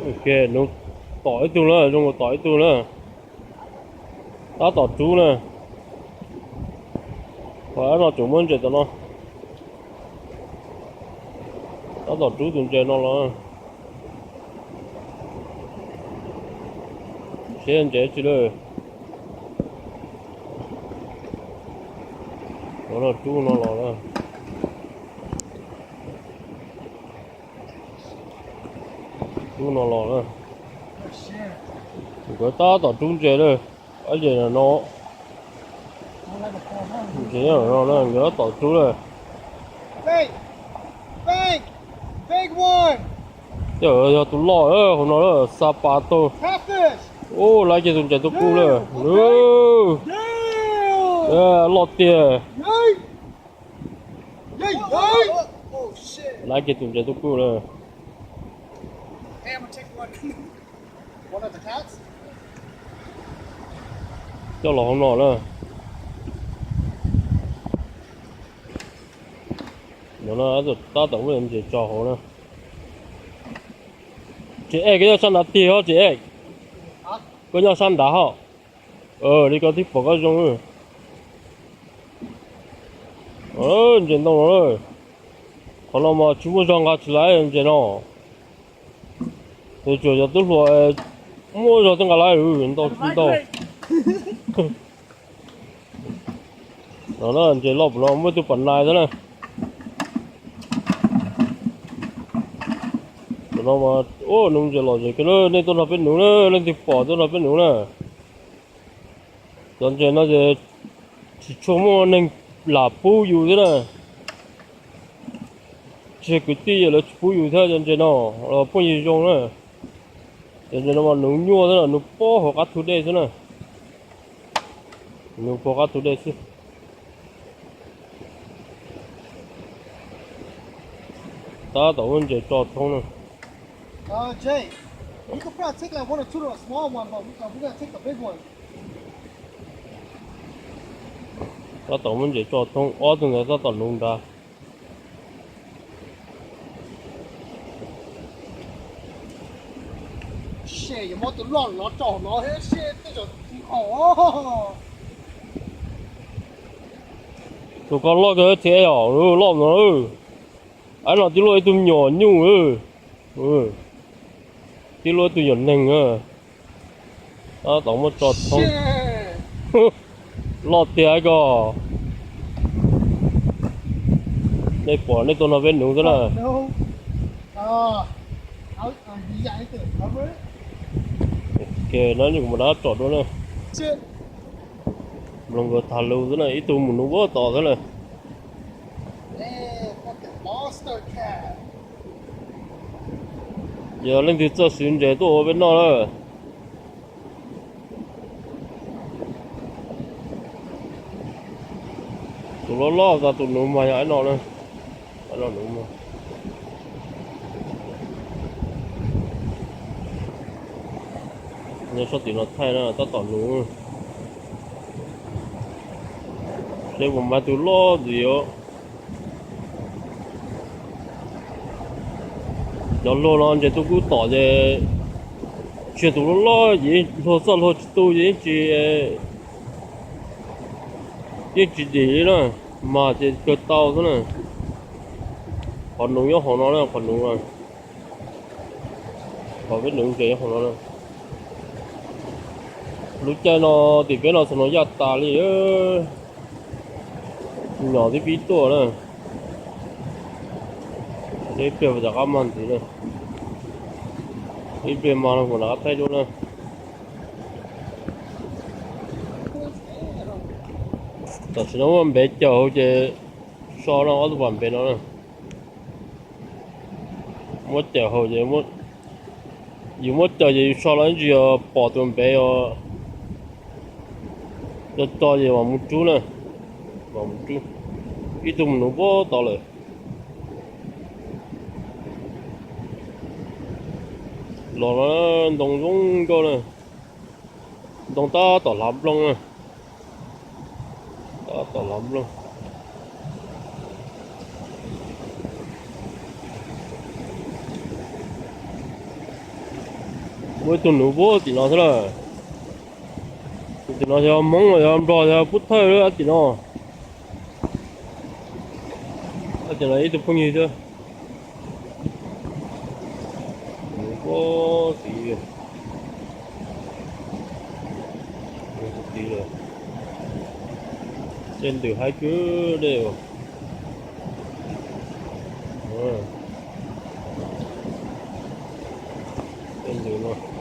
Nws tom ib tug na, zoo nkaus tom ib tug na. Tab tom rub na. Qhov no tseem muaj ntses tom no. Tab tom rub tus ntses no los. Seb ntses tsi lawm. Qhov no rub no los na. Rub no los na. Nkawd tab tom rub ntses lawm. Ob ntses no, ntses no na, nkawd tab tom rub lawm. Tej yog tus loj hauv no lawm, xa pas taug. Ub, laib kiag tus ntses tuaj kuj lawm. Loj tiag. Laib kiag tus ntses tuaj kuj lawm. Coj los hauv no na. No tab tom muab ntses tso hauv na. Tsis es, koj nyob sab nrad tiag hos tsis es. Koj nyob sab nrad hos. Li ko twb pom koj zoo. Ntses ntoo no, qhov no mas tsis muaj zog nqa tsis laib ntses no. Tsuas yog tub hluas muaj zog twb nqa laib ntau tsis ntau. No ntses loj pam no muaj tus pam nais xwb na. Tam no mas ua nuv ntses lom zem kawg na, nej tuaj nrog peb nuv na, leej twg pom tuaj nrog peb nuv na. Cov ntses no ces tsis tshua muaj neeg lam pub yus thiab na. Tsis yog kwv tij lawv tsis pub yus thiab cov ntses no, los phooj ywg zoo na. Cov ntses no mas nuv nyuaj xwb na, nuv puag hauv qab thu dej xwb na. Nuv puag qab thu dej xwb. Tab tom muab ntses tso thoob na. Tab tom muab ntses tso thoob, ob tug ntawd tab tom nuv nrad. Tus ko loj kawg thiab os, loj no. Ab, no tib luaj ib tug me nyuam nyuj, tib luaj ib tug nyuam neeg. Tab tom muab tso thoob. Loj tiag ko. Nej pom nej tuaj nrog peb nuv xwb na. Ok, no kuv mam rov tsom dua na. Mloog nkawd tham lus xwb na, ib tug mus nuv puag tod xwb na. Yog leej twg txawj siv ntses tuaj ua peb noj na. Tus loj loj tas tus nuv mas yog ib no na. Ib no nuv mas. Nyob sab tim no thaij na, tab tom nuv. Seb puas mas tus loj ntxiv os. Cov hlua no ntses tuaj kub tom ces tsis yog tus loj loj ces hlua txoj hlua tsis tu ces yeej tsis, yeej tsis dim li na, mas ces kawg tau xwb na. Qhov nuv nyob hauv no na, qhov nuv, qhov peb nuv ntses nyob hauv no na. Lub caij no tim peb no txog no yaj tas li. Nyom tib pib tuaj na. Ib pliag rov qab mag ntxiv na. Ib pliag mag no kuv rov qab thaij dua na. Tam sim no muab npev cawm hauv ces so no ob tug pas npev no na. Muab cawm hauv ces, yus muab cawm ces yus so los ib ntsis pom tus npev os. Cov tso ces mam mus rub na. Mam mus rub. Ib tug mus nuv puag tod lawm. Los no ntoo zoo nkauj na. Ntoo tab tom hlav nplooj na. Tab tom hlav nplooj. Ua ib tug nuv puag tim no xwb lawm. Tim no yog Hmoob los yog Nplog, yog Pub Thawj lawm tim no. Tim no ib tug phooj ywg xwb. Nuv puag tid, tid lawm. Tej ntws haib kawg dej. Tej ntws no.